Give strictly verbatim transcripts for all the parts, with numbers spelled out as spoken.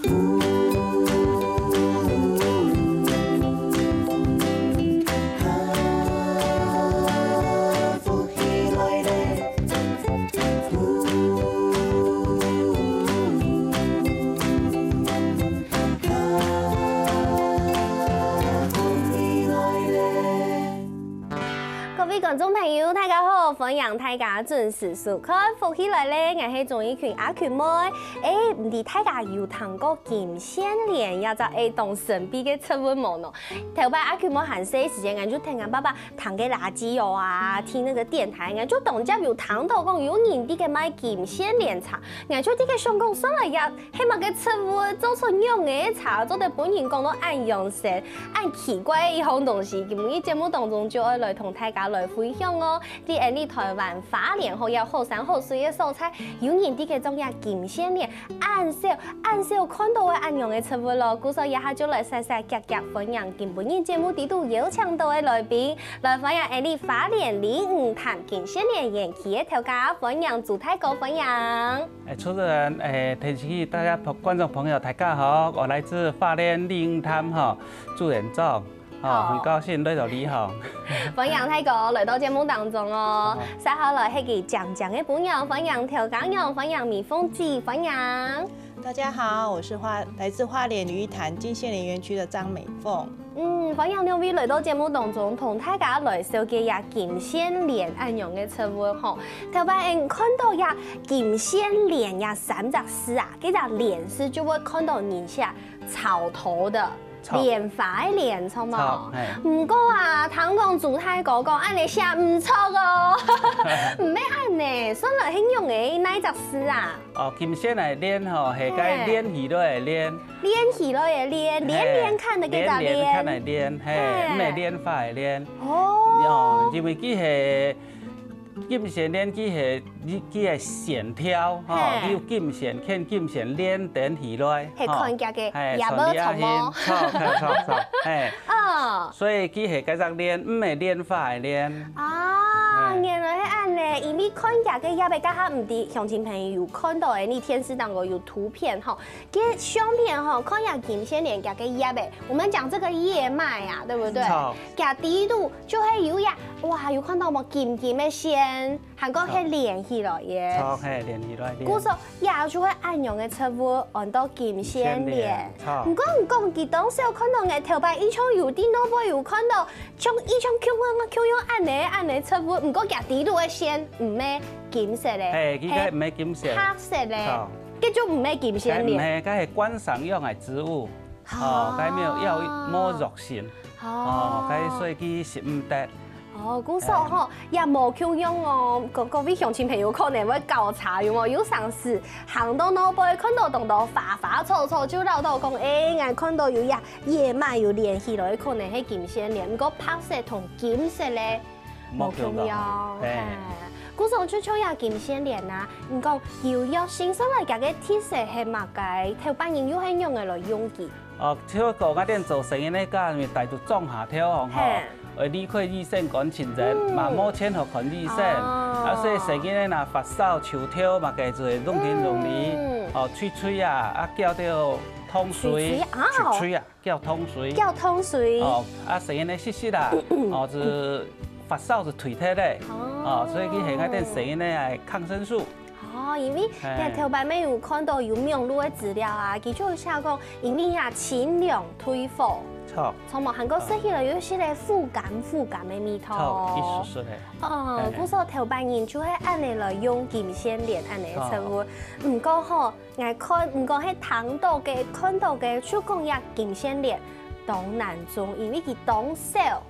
各位觀眾朋友，大家好！歡迎大家準時收看《福氣來了》，𠊎係鍾意群阿群妹。欸，毋知大家有聽過金線蓮這隻會當神祕个植物無呢？頭擺阿群妹還細時節，𠊎就聽𠊎爸爸聽个radio啊，聽該個電台，𠊎就當輒有聽著講有人在該賣金線蓮茶，𠊎就在該想講，算來也 係麼个植物做出仰仔茶，做得分人講到恁養生、恁奇怪个一項東西。今晡日節目當中就愛來同大家來分享哦。在𠊎俚臺灣花蓮吼，有好山好水个所在，有人在該種這金線蓮，恁少、恁少看著个恁樣个植物囉。故所這下就來煞煞遽遽歡迎今晡日節目裡肚邀請著个來賓，來歡迎𠊎俚花蓮鯉魚潭金線蓮園區个頭家，歡迎朱大哥，歡迎。 欸，主持人，欸，電視機大家朋-，觀眾朋友，大家好，我來自花蓮鯉魚潭吼，朱元忠，吼，好。很高興來到這吼。歡迎大哥來到節目當中哦。好。接下來係佢靚靚个餔娘，歡迎頭家娘，歡迎美鳳姐，歡迎。大家好，我是花-，來自花蓮鯉魚潭金線蓮園區的張美鳳。 嗯，歡迎兩位來到節目當中，同大家來紹介一下金線蓮恁樣个植物吼。頭擺𠊎看著這金線蓮這三隻字啊，該隻蓮字就會看著人寫草頭个，草。蓮花个蓮，著無？草，嘿。毋過啊，聽講朱大哥講恁仔寫毋著哦，毋係恁仔，算來係仰仔哪一隻字啊？ 哦，金線个蓮吼，係該，嘿。連起來个蓮。連起來个連，連連看个該隻連。嘿，連連看个連，嘿，嘿。毋係蓮花个蓮。哦。哦，因為佢係金線蓮，佢係，佢个線條，吼，嘿。佢有金線，牽金線連等起來，係，吼。看起來个，嘿，也無像哦。像你啊，著，著，著，著，嘿。哦。所以佢係該隻蓮，毋係蓮花个蓮。啊，嘿。原來係恁仔，因為看起來个葉仔，剛剛毋知鄉親朋友有看著个，你電視當中有圖片吼， 該相片吼，看這金線蓮佢个葉仔，我們講這個葉脈啊，對不對？著。佢裡肚就會有一，哇，有看著無？金金个線，還過係連起來个。著，係，連起來个。故所，這就係恁樣个植物，安到金線蓮。金線蓮，著。毋過你講，佢當少看著，𠊎頭擺印象有，在外背有看著，像，像共樣，共樣恁仔，恁仔植物，毋過佢裡肚个線毋係金色个，嘿，佢个毋係金色。係白色个。著。 該就毋係金線蓮。該毋係，該係觀賞用个植物。哦。哦，該無藥，無藥性。哦。哦，該所以佢食毋得。哦，故所吼，哎。也無共樣哦。各，各位鄉親朋友可能會搞錯，有無？有常時行到外背，看著當多花花草草，就恅著講，欸，𠊎看著有這葉脈有連起來，可能係金線蓮，毋過白色同金色个 無共樣，無共樣，嘿。嘿。故所就像這金線蓮啊，你講有藥性，算來佢个特色係麼个？頭擺人又係仰仔來用佢？哦，就講𠊎等做生理个，因為大都莊下頭吼，嘿。會離開醫生趕親人，嗯。嘛無錢好看醫生，哦。啊，所以生理个若發燒、手頭麼个就會弄天弄地，嗯。哦，吹吹啊，啊，叫到湯水，吹吹啊，哦。吹吹啊。 叫湯水。叫湯水。哦，啊，生理个食食啊，哦，就發燒就退忒咧。哦。哦，所以佢係𠊎等生理个抗生素。哦，因為，嘿。你頭擺乜有看著有網路个資料啊，佢就有寫講，因為啊，清涼退火。著。著無？還過食起來有一息个苦甘苦甘个味道。著，一息息个。哦，嘿。故所頭擺人就係恁仔來用金線蓮恁仔个植物。著。毋過吼， 𠊎看，毋過係聽著个、看著个，就講這金線蓮當難種，因為佢當少。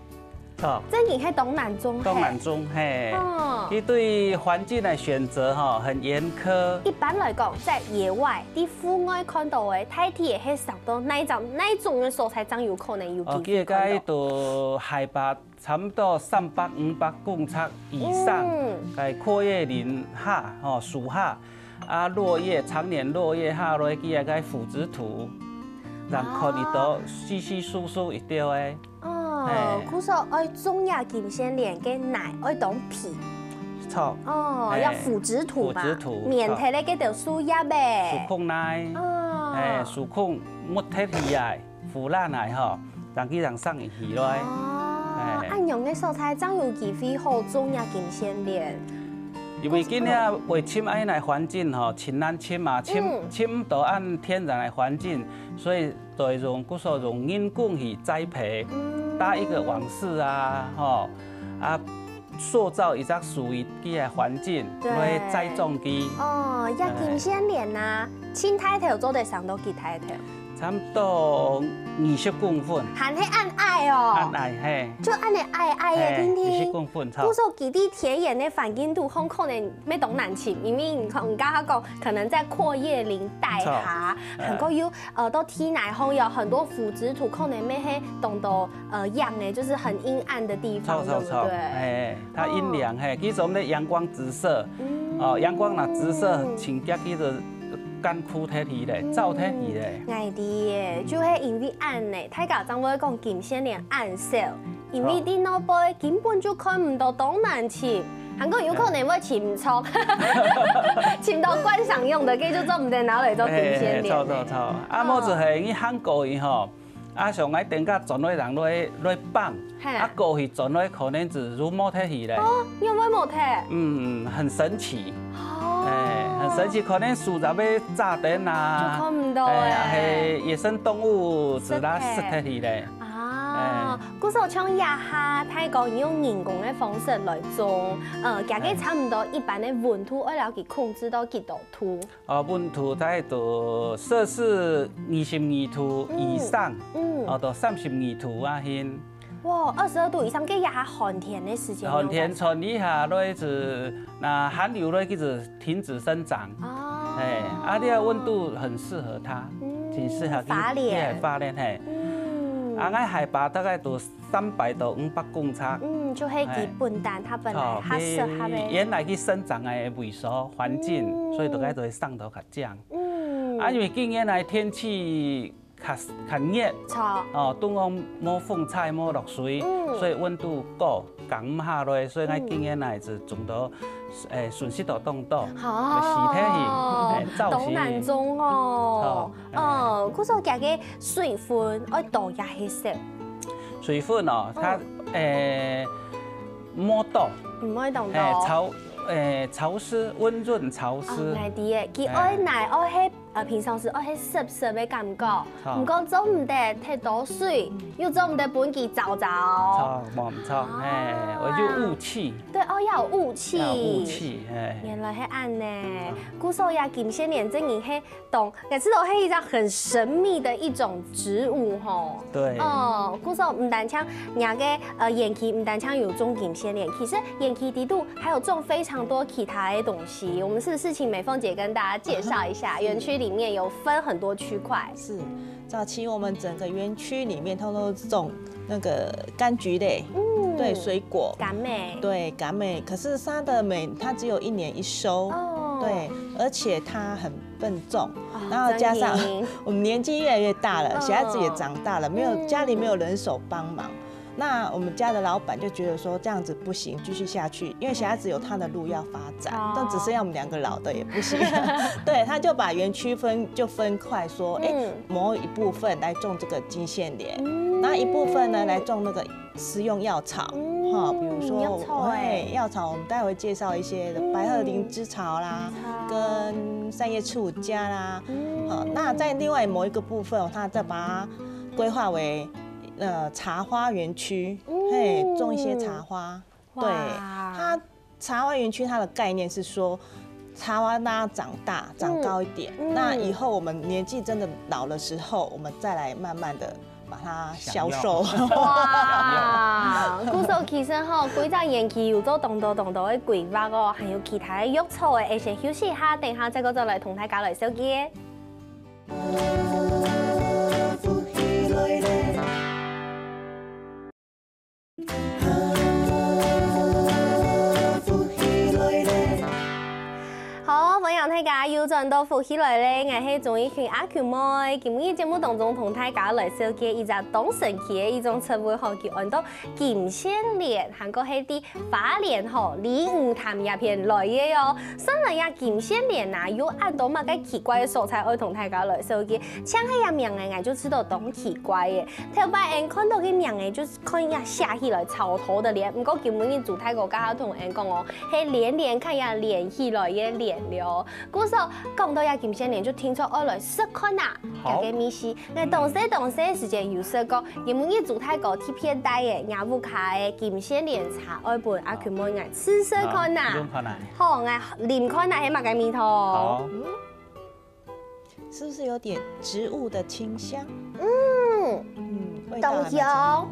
著。正經係當難種，當難種，嘿。哦。佢對環境个選擇吼，很嚴苛。一般來講，在野外，在戶外看著个，大體係生到哪一種、哪一種个所在，正有可能有機會看著？哦，佢个該都海拔 差毋多三百、五百公尺以上，嗯。該闊葉林下，吼，樹下，啊，落葉，常年落葉下落去該个腐殖土，正看得著，稀稀疏疏一兜仔。哦，嘿。故所愛種這金線蓮个泥愛當肥。著。哦，嘿，愛腐殖土嘛，腐殖土，免忒咧該兜樹葉欸。樹空泥，哦。嘿，樹空沒忒去啊，腐爛啊吼，正去正生起來。哦，嘿。恁樣个所在正有機會好種這金線蓮。因為今下為尋恁樣个環境吼，盡難尋啊，尋，嗯。尋毋到恁天然个環境，所以 就會用，故所用人工去栽培，嗯。搭一個網室啊，吼，啊，塑造一隻屬於佢个環境，對。來栽種佢。哦，這金線蓮啊，哎。盡大條做得生到幾大條？差不多二十公分。還係恁矮哦。恁矮，嘿。就恁樣矮矮个，嘿，定定。二十公分，差不多。故所佢在田園个環境肚，很可能 乜當難尋，因為你看，你剛剛講，可能在闊葉林帶下，著。還過有，呃，到地泥項有很多腐殖土，可能乜係當多，呃，樣欸，就是很陰暗的地方，著，著，著，對不對？嘿，它陰涼，哦。嘿，其實我們的陽光直射，嗯。哦，陽光若直射，嗯。盡遽佢就乾枯忒去咧，燥忒去咧。嗯，𠊎知欸，就係因為恁樣，大家正會講金線蓮恁少，因為在外背根本就看毋到，當難尋。 還過有可能會尋錯，尋到觀賞用的，該就做毋得拿來做金線蓮。嘿，嘿，著，著，著。啊，哦。無就係你行過去吼，啊，像𠊎等下轉來人來，來放，嘿。啊，過去轉來可能就有無忒去咧。哦，又會無忒？嗯，很神奇。哦。哎，很神奇，可能樹葉被炸斷啊，就看毋到欸。哎，啊，係野生動物就拿食忒去咧。啊，哎。 故所像這下，大家用人工个方式來種，呃，這个差毋多一般个溫度，愛了解控制到幾多度？哦，溫度大概都攝氏二十二度以上，嗯，嗯。哦，到三十二度啊，現。哇，二十二度以上，該這下寒天个時間，寒天傳一下來就，那寒流來就 停止生長。哦。哎，啊，這个溫度很適合它，嗯，挺適合佢，發蓮。對，發蓮，嘿。嗯。啊，𠊎海拔大概都三百到五百公尺。嗯，就係佢本旦，哎。佢本來較適合个。哦，佢原來佢生長个位所、環境，嗯。所以就該就會生到較靚。嗯。啊，因為今年來天氣 較，較熱。著。哦，拄好無風颱、無落水，嗯。所以溫度高，降毋下來，所以𠊎今年來就種到，嗯。誒，損失到當多，哦，死忒去，誒，燥死。當難種哦。著，誒。哦，故所佢个水分愛多也係少？水分哦，佢，嗯。誒，無多。毋會當多。誒，潮，誒，潮濕，溫潤潮濕。哦，𠊎知个，佢愛來，誒。愛係 呃，平常時愛係濕濕个感覺，著。毋過做毋得忒多水，嗯。又做毋得分佢燥燥。著，無毋著，啊。嘿，愛有霧氣。對，哦，愛有霧氣。愛有霧氣，嘿。原來係恁呢。嗯。故所這金線蓮真个係當，也知道係一種很神秘个一種植物吼。對。哦，故所毋單淨若个，呃，園區毋單淨有種金線蓮，其實園區底肚還有種非常多其他个東西。我們是不是請美鳳姐跟大家介紹一下，園區裡面有分很多區塊？是，早期我們整個園區裡面通通都是種那個柑橘類，嗯，對，水果。柑仔。對，柑仔。可是它的每，它只有一年一收，哦。對，而且它很笨重，哦，然後加上真的。我們年紀越來越大了，嗯。小孩子也長大了，沒有，嗯。家裡沒有人手幫忙， 那我們家的老闆就覺得說這樣子不行，繼續下去，因為小孩子有他的路要發展，哦。都只剩下我們兩個老的也不行。對，他就把園區分，就分塊說，誒，嗯。某一部分來種這個金線蓮，嗯。那一部分呢，來種那個食用藥草，嗯，哈，比如說，藥草欸。嘿，藥草我們待會介紹一些的白鶴靈芝草啦，嗯。跟三葉刺五加啦，嗯。好，那在另外某一個部分，他再把它規劃為 呃，茶花園區，嗯。嘿，種一些茶花。哇。對，它茶花園區它的概念是說，茶花讓它長大，長高一點。嗯。那以後我們年紀真的老的時候，我們再來慢慢地把它銷售。享用。哇，故所其實吼，規隻園區有做當多當多个規劃哦，還有其他个藥草个，𠊎先休息一下，等一下再過轉來同大家來紹介。好，歡迎大家又轉到福氣來了，𠊎係鍾意群阿群妹。今日節目當中同大家來紹介一隻當神奇个一種植物吼，佢安到金線蓮，還過係在花蓮吼，鯉魚潭這片來个哦。算來這金線蓮啊，有恁多麼个奇怪个所在，愛同大家來紹介。像係這名仔，𠊎就知道當奇怪个。頭擺𠊎看到个名仔，就係看這寫起來草頭个蓮，毋過今日朱大哥剛剛同𠊎講哦，係連連看這連起來个連了。 故所講到這金線蓮，就定著愛來食看啊，好。這个味緒。𠊎當細當細个時節有食過，因為朱大哥特別帶个，若屋下个金線蓮茶愛分阿群妹𠊎試食看啊。好，用看啊。好，𠊎啉看啊，係麼个味道？好。嗯，是不是有點植物的清香？嗯，嗯，味道還蠻清香。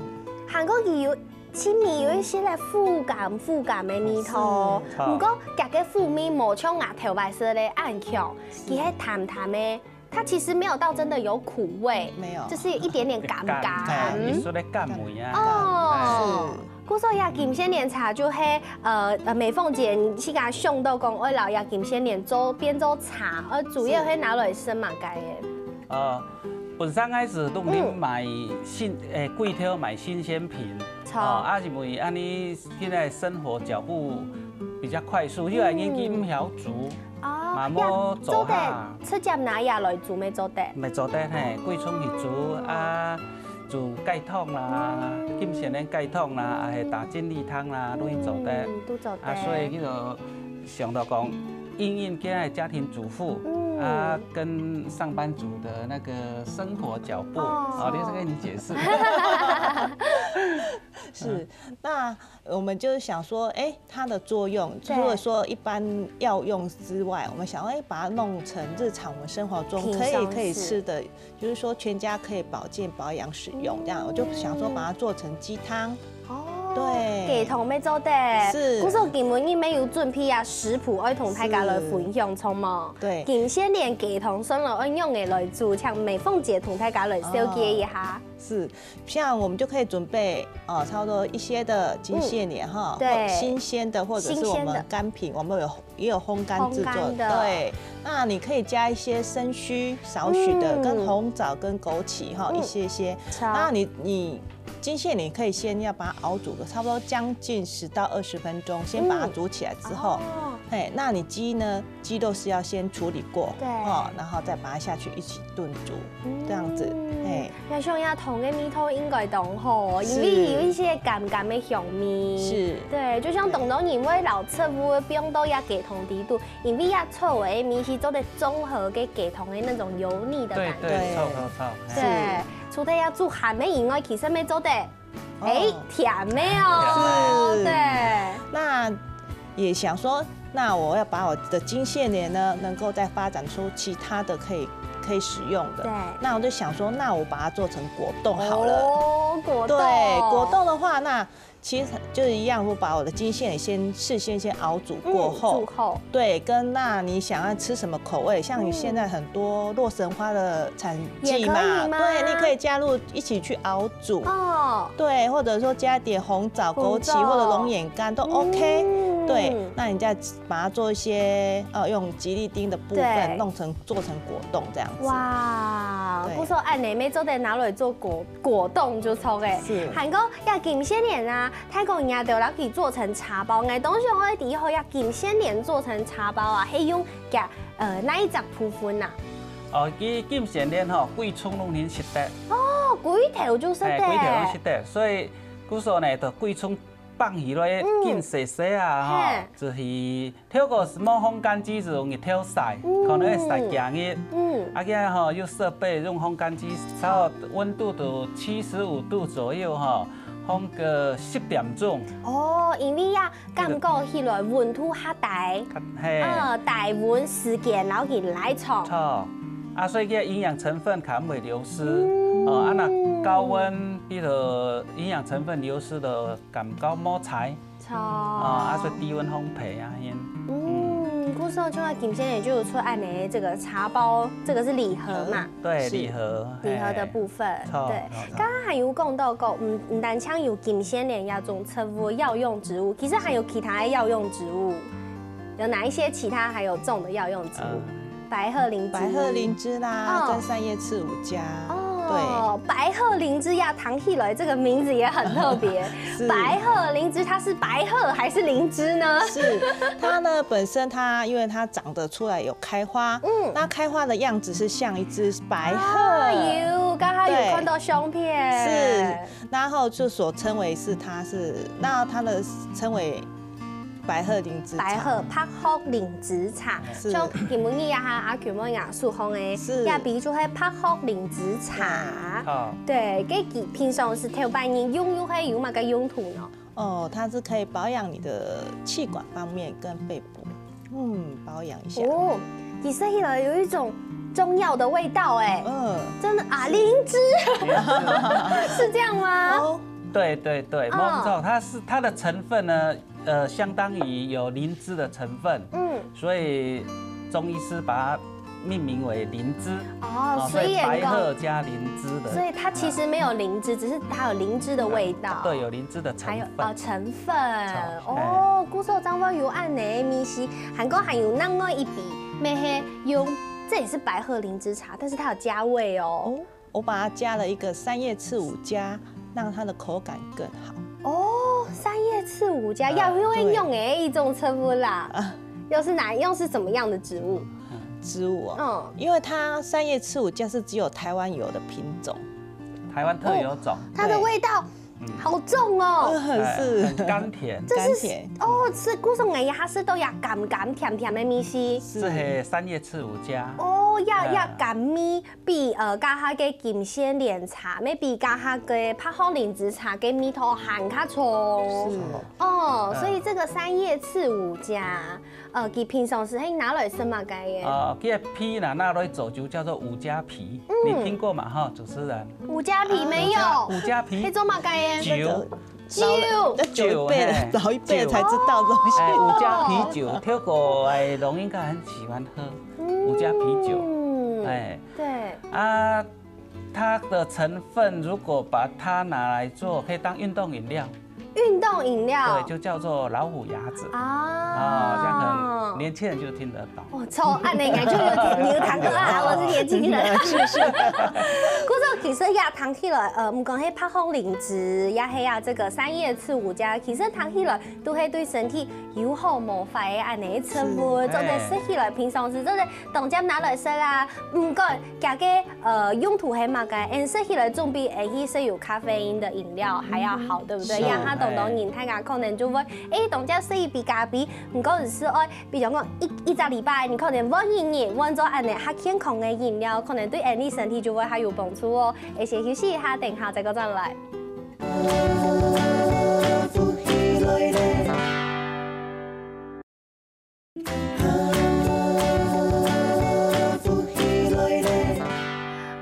還過佢有 盡尾有一息仔苦甘苦甘个味道，是。毋過佢个苦味無像𠊎頭擺食个恁強，佢係淡淡个，它其實沒有到真的有苦味，沒有。就是一點點甘甘。甘，哎，一息仔甘味啊。哦，哎。故所這金線蓮茶就係，呃，呃，美鳳姐，你自家想到講，愛摎這金線蓮做，變做茶，呃，主要係拿來食麼个个？呃，本身開始都買新，誒，櫃頭買新鮮品，著。哦，啊，因為恁呢 現在生活腳步比較快速，越來越緊毋曉煮，哦，嘛無做下。直接拿下來煮乜做得？乜做得嘿，歸村去煮啊，煮雞湯啦，金線蓮雞湯啦，啊係打精力湯啦，都做得。嗯，都做得。啊，所以就想到講，因應現在家庭主婦，嗯。啊，跟上班族的那個生活腳步，哦。哦，你這個你解釋。是，那 我們就是想說，哎，它的作用，對。除了說一般藥用之外，我們想要，哎，把它弄成日常我們生活中可以，平常時。可以吃的，就是說全家可以保健保養使用，這樣，我就想說把它做成雞湯。哦，對。雞湯乜做得。是。故所今晡日乜有準備啊食譜，愛同大家來分享，著無？對。金線蓮雞湯算了，愛仰仔來煮，請美鳳姐同大家來紹介一下。哦。 是，像我們就可以準備，呃，差不多一些的金線蓮哈，嗯，對。或新鮮的，或者是我們乾品，新鮮的。我們有，也有烘乾製作的。烘乾的。對，那你可以加一些生鬚，少許的，嗯。跟紅棗跟枸杞哈，嗯。一些些。好。那你，你金線蓮可以先要把它熬煮個差不多將近十到二十分鐘，先把它煮起來之後，嗯。哦。嘿，那你雞呢？ 雞肉是要先處理過，對。哦，然後再把它下去一起燉煮，嗯。這樣子，嘿。也像這湯个味道應該當好哦，因為有一些甘甘个香味。是。對，就像當多人會摎植物放到這雞湯底肚，因為這草个味緒做得中和个雞湯个那種油膩的感覺。對，對，對。臭，臭，臭，嘿。對，是。除了這煮鹹个以外，其實乜做得 哎，哦。甜个哦，是。對。那也想說，那我要把我的金線蓮呢，能夠再發展出其他的可以，可以使用的。對。那我就想說，那我把它做成果凍好了。哦，果凍。對，果凍的話，那其實就是一樣，我把我的金線蓮先事先先熬煮過後，嗯，煮後。對，跟那你想要吃什麼口味，像你現在很多洛神花的產季嘛，也可以嗎？對，你可以加入一起去熬 煮。哦。對，或者說加點紅棗、枸杞紅棗。或者龍眼乾都OK。嗯。對，那你再把它做一些，呃，用吉利丁的部分對。弄成，做成果凍這樣子。哇，對。故所恁呢乜做得拿來做果，果凍就著个。是。還過這金線蓮啊，大哥你兜摎佢做成茶包，𠊎當想愛知吼，這金線蓮做成茶包啊，係用佢，呃，哪一隻部分啊？ 哦，佢金線蓮吼，歸村攏能食得。哦，歸頭就食得。嘿，歸頭攏食得，所以故所呢，就歸村放起來，嗯。緊洗洗啊，吼，嘿。就是透過無烘乾機就用日頭曬，嗯。可能會曬幾日。嗯。啊，這下吼，有設備用烘乾機，差不多溫度都七十五度左右吼，烘個十點鐘。哦，因為啊， 感覺起來溫度較低，嘿。呃，低溫時間，然後佢來炒。炒。啊，所以佢个營養成分較毋會流失。嗯。哦，啊，若高溫，比如營養成分流失的，感覺無菜。炒。哦，啊，所以低溫烘焙啊，因。嗯，故所像金線蓮就有出恁呢這個茶包，這個是禮盒嘛。對，是。禮盒，禮盒的部分，嘿。炒，對。炒，炒。剛剛還有講到過，嗯，毋單淨有金線蓮這種 植物，藥用植物，其實還有其他的藥用植物，有哪一些其他還有種的藥用植物？呃，白鹤灵芝。白鹤灵芝啦，哦跟三叶刺五加。哦，白鹤灵芝呀，听起来这个名字也很特别。是白鹤灵芝，它是白鹤还是灵芝呢？是它呢，本身它因为它长得出来有开花，嗯那开花的样子是像一只白鹤。啊，有，刚刚有对看到相片。是，然后就所称为是它是，那它的称为白鹤灵芝茶。白鹤白鹤灵芝茶，是像今晡日呀哈，阿舅妹雅手上个，是也比就系白鹤灵芝茶。好，对，搿佢平常时頭擺人用又係有麼个用途呢？哦，它是可以保养你的气管方面跟肺部，嗯，保养一下。哦，你吃起来有一种中药的味道哎，嗯，真的啊，灵芝，是这样吗？哦，对对对，嗯没错，它是它的成分呢，呃，相当于有灵芝的成分，嗯，所以中医师把它命名为灵芝。哦，哦所以白能够，鹤加灵芝的，所以它其实没有灵芝，只是它有灵芝的味道，对，有灵芝的成还有分。哦成分好哦，故所张芳有按呢咪西，还过还有另外一笔，咩嘿用，这也是白鹤灵芝茶，但是它有加味哦。我把它加了一个三叶刺五加，让它的口感更好。哦，三叶刺五加，啊要用对用诶一种植物啦，又是哪又是什么样的植物？植物哦，嗯，因为它三叶刺五加是只有台湾有的品种，台湾特有种，它的味道好重哦，嗯，哎是很甘甜。这是甘甜。哦，是故所哎呀，它是都要甘甘甜甜的咪西。这是三叶刺五加。哦，要嗯要甘味比呃，加下个金线莲茶，咩比加下个白鹤灵芝茶个味道还较重。是哦，嗯所以这个三叶刺五加，呃，佢平常时係拿来食么个耶？呃，这个皮呢，拿来做酒叫做五加皮，你听过吗？哈，主持人。五加皮没有？五加皮係做么个耶？酒，酒那久一辈的，嘿老一辈的才知道的东西。哎，五加皮酒，跳过哎，龙应该很喜欢喝五加皮酒。嗯，哎，对，啊，它的成分如果把它拿来做，可以当运动饮料，运动饮料对，就叫做老虎牙子。啊啊，这样可能年轻人就听得懂。哦，超暗的感觉有点有谈过啊，我是年轻人。是是。故所其实也谈起来，呃，不管是白鹤灵芝，也是啊这个三叶刺五加，其实谈起来都是对身体有好无坏的安尼植物，是做得食起来平常时做得当然拿来食啦。不管佢个呃用途系么个，俺食起来总比俺去食有咖啡因的饮料还要好，对不对？是让他懂懂你，他可能就会，诶，当然食一杯咖啡，不过是说，哦，比如讲一一个礼拜，你可能换一日，换做安尼，较健康的饮料，可能对俺的身体就会还有帮助哦。而且休息一下，等一下再过转来。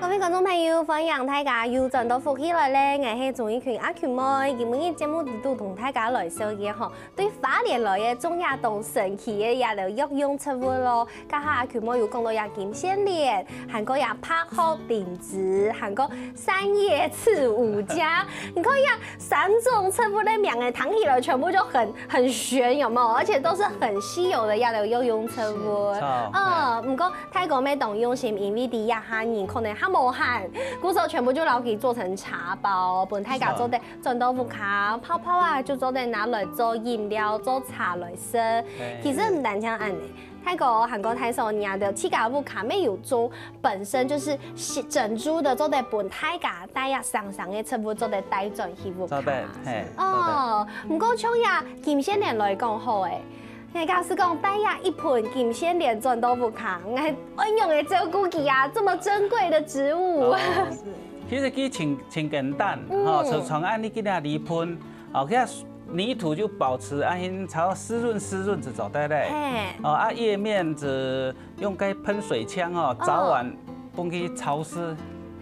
各位观众朋友，欢迎大家又转到福气来了，我是钟义群阿群妹。今日节目里头同大家来说一下吼，对花莲来的种也当神奇的也个药用植物咯。刚才阿群妹有讲到也金线莲，还有也白鹤灵芝，还有三叶刺五加。你看呀，三种植物的名诶，听起来全部就很很玄，有没有？而且都是很稀有的也个药用植物。是，嗯，不过大哥妹当用心，因为第一下人可能还无闲，故所全部就拿去做成茶包，分大家做得转到屋下泡泡啊，就做得拿来做饮料、做茶来食。对其实不单单安尼，大哥还有大嫂，你的自家屋下没有种，本身就是整株的做得分大家带呀，生生的植物做得带转去屋下。做得，嘿，哦，不过像呀，金线莲来讲好诶，人家是讲带呀一盆金线莲转到屋下，哎，哎用来照顾佢啊，这么珍贵的植物。哦其实佢真真简单，嗯吼，就从安尼几粒泥盆，哦，给它泥土就保持安心，朝湿润湿润子走，对不对？嘿，哦，啊，叶面子用该喷水枪哦，哦早晚分佢潮湿，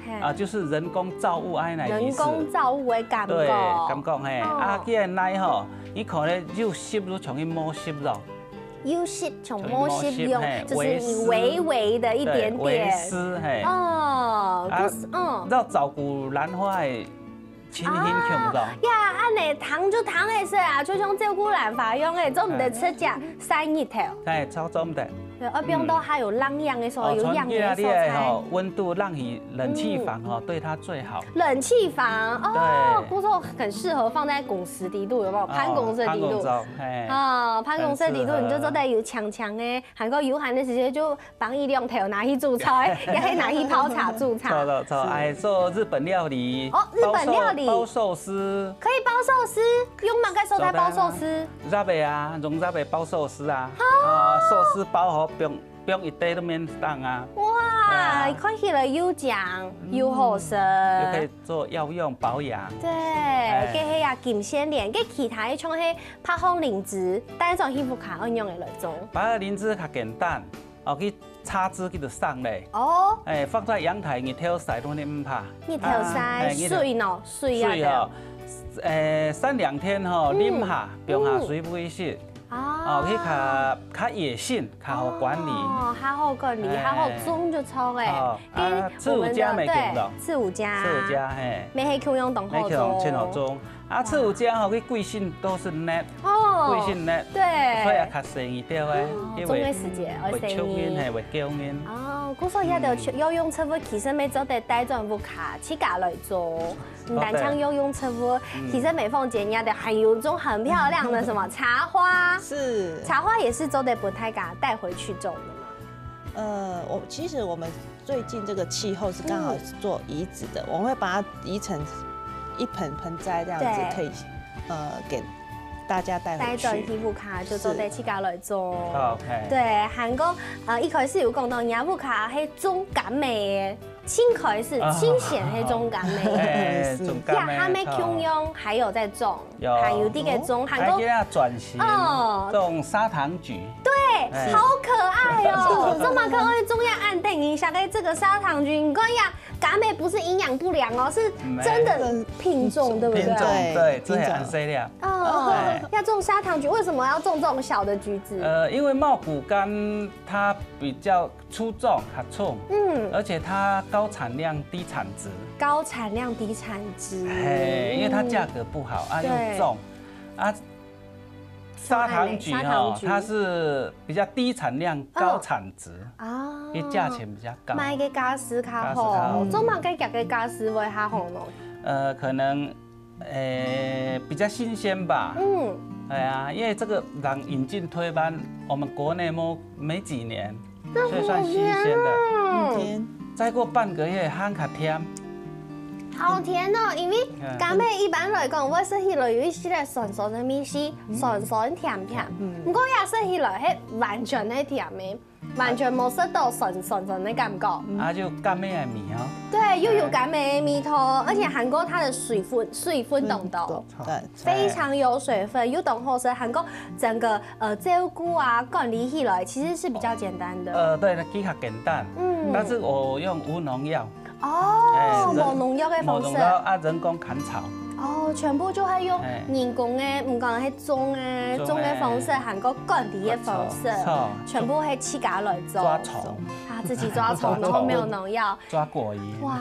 嘿啊，就是人工造物安尼的意思。人工造物的感觉。对，感觉嘿，哦啊，既然来吼，你可能又吸入，像去摸吸咯，有些像摸吸用嘿，就是你微微的一点对，微点。湿嘿。哦，啊可是嗯，要照顾兰花的情形看不到。呀，安尼糖就糖的事啊，就像照顾兰花用的，做唔得直接晒日头。哎，操作唔得。對，愛放到較有冷陽个所在，哦，有陽个所在。從這個吼，溫度讓你冷氣房吼，嗯。對它最好。冷氣房，哦，對。不錯，很適合放在公司底肚，有沒有？哦，辦公室底肚。辦公室，嘿。哦，辦公室底肚，很適合。你就做得有強強个，還過有閒个時間就 幫佢兩頭拿去煮菜，也可以拿去泡茶煮茶。著著著，是。哎，做日本料理，哦，日本料理。包壽，包壽司。可以包壽司，用麼个所在包壽司？Wrap个啊，用wrap个包壽司啊。哦。啊，壽司包好，放，放一堆都免當啊。哇，對啊。看起來又靚，又好食。嗯，又可以做藥用保養。對，哎。這係啊，金線蓮，該其他个像係八號靈芝，帶轉去屋下愛仰般來做？八號靈芝較簡單。 哦，去插枝佢就生咧。哦。哎，放在陽台，日頭曬到你毋怕。日頭曬，啊，哎，日頭水喏，水啊，水哦，哎，三兩天吼，嗯。淋下，放下水分一息。嗯。哦，去較，較野性，較好管理。哦，較好管理，哎。較好種就著咧。哦，啊，跟我們的，刺五加沒共同。對，刺五加。刺五加，嘿。沒係共樣當好種。沒共樣，真好種。 啊，刺五加吼，佢貴姓都係吶，哦，貴姓吶，對。所以也較細義兜仔，哦，因為種个時節愛細義。會嗆人，嘿，會噭人。哦，故所這兜，嗯，藥用植物其實乜做得帶轉屋下，自家來做。毋單淨藥用植物，嗯。其實美鳳姐這兜還有種很漂亮的什麼茶花。是。茶花也是做得分大家帶回去種的嘛。呃，我，其實我們最近這個氣候是剛好做移植的，嗯。我們會把它移成一盆盆栽這樣子，對。可以，呃，給大家帶回去。帶轉去屋下就做得自家來種。是。OK。對，還過，呃，一開始有講到，若屋下係種柑仔个，盡開始，啊。盡先係種柑仔个。哎，種柑仔，呀，他們共樣還有在種。 有。還有這個種，還過，還給它轉型，哦。種砂糖橘。對，哎。好可愛哦。這麼可愛，種呀，恁等一下，哎，這個砂糖橘，你看呀，柑仔不是營養不良哦，是真的品種，沒。對不對？品種，對，品種。這很細粒。哦，哎。要種砂糖橘，為什麼要種這種小的橘子？呃，因為茂谷柑它比較 粗壯較重，嗯。而且它高產量低產值。高產量低產值。嘿，因為它價格不好啊，嗯。又重。對。啊，砂糖橘吼，砂糖橘。它是比較低產量高產值，嗯。啊。因為價錢比較高。賣个價數較好，價數較好。做麼个佢个價數會較好呢？呃，可能 呃，比較新鮮吧。嗯。哎呀，因為這個人引進推班，我們國內沒，沒幾年，所以算新鮮的。嗯。再過半個月，還較甜。好甜哦，因為，嗯。柑仔一般來講，會食起來有一息仔酸酸个味緒，嗯。酸酸甜甜。嗯。毋過這食起來，係完全係甜个。 完全無食到酸酸酸个感覺。嗯。啊，就柑仔个味哦。對，又有柑仔个味道，而且還過它的水分，水分當多，嗯，對，非常有水分，又當好食，還過整個，呃，照顧啊，管理起來其實是比較簡單的。呃，對，那其實簡單，嗯。但是我用無農藥。 哦，哎，人，無農藥个方式。無農藥啊，人工乾燥。哦，全部就係用，哎。人工个，毋管係種个，種个。種个方式，還過管理个方式，著，著。全部係自家來做。抓蟲。啊，自己抓蟲，然後沒有農藥。抓果蠅。哇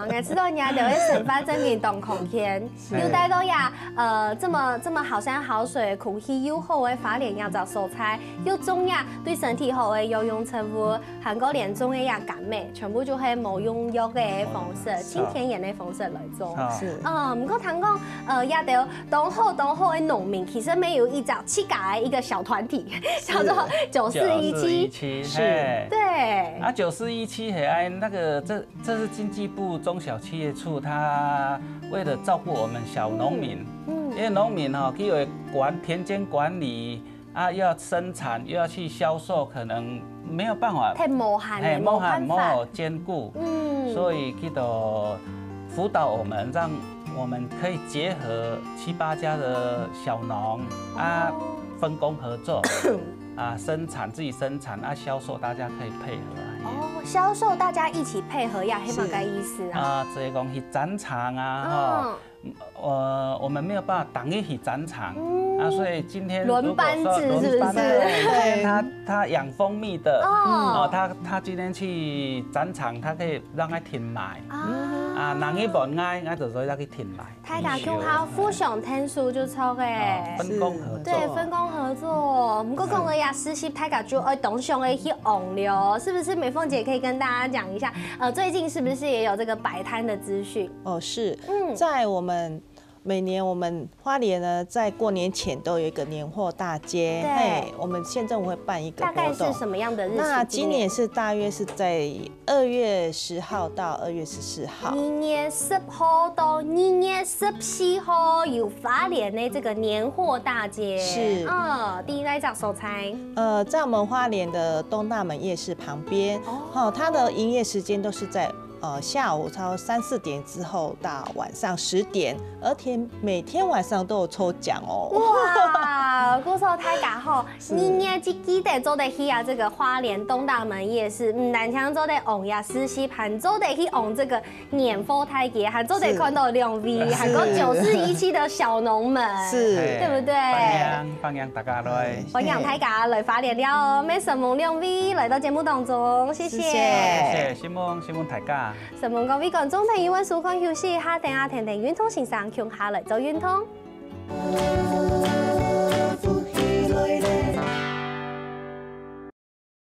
，𠊎知道你兜个生活真个當康健，是。又帶到呀，呃，這麼，這麼好山好水，空氣又好个花蓮這隻所在，又種呀，對身體好个有用植物， 還過連種个呀柑仔，全部就係無用藥个方式，無用藥，盡天然个方式來做。是。是。嗯，毋過聽講，呃，這兜當好當好个農民，其實乜有一隻自家个一個小團體，是。叫做九四一七。九四一七，是。嘿。對。啊，九四一七，嘿，哎，那個，這，這是經濟部中小企業處，它為了照顧我們小農民，嗯，嗯。因為農民吼，佢有管，田間管理， 啊，又要生產，又要去銷售，可能沒有辦法，太無閒了，嘿，無閒，無辦法。無兼顧，嗯。所以佢就輔導我們，讓我們可以結合七八家的小農，啊，哦。分工合作，啊，生產，自己生產，啊，銷售大家可以配合啊。哦，銷售大家一起配合呀，係麼个意思啊？是。啊，所以講去展場啊，吼，嗯。 呃，我們沒有辦法逐日去展場，嗯。啊，所以今天如果說輪班制是不是？輪班制，對，他，他養蜂蜜的，哦。哦，他，他今天去展場，他可以讓他停賣。啊。啊，人去問𠊎，𠊎就做得去訂來。大家共下互相𢯭手就著个。哦，分工合作。對，分工合作。毋過講个呀，實習大家就愛當想愛去用了，是不是？美凤姐可以跟大家講一下，呃，最近是不是也有這個擺攤的資訊？哦，是，嗯。在我們每年我們花蓮呢，在過年前都有一個年貨大街，對。嘿，我們縣政府會辦一個活動。大概是什麼樣的日期？那今年是大約是在二月十號到二月十四號。二月十號到二月十四號有花蓮的這個年貨大街。是。嗯，第一個所在。呃，在我們花蓮的東大門夜市旁邊，哦。哦，它的營業時間都是在，呃，下午差不多三四點之後到晚上十點，而且每天晚上都有抽獎哦。哇，故所大家吼，是。二月一記得做得去啊，這個花蓮東大門夜市，毋單淨做得用呀，實習還做得去用這個年貨大街，還做得看到兩位，是。還有九四一七的小農們，是。對不對？歡迎，歡迎大家來。歡迎大家來花蓮了哦，也承蒙兩位來到節目當中，謝謝。謝謝。謝謝，承蒙，承蒙大家。承蒙各位觀眾朋友，收看休息一下，等下跈等運動先生共下來做運動。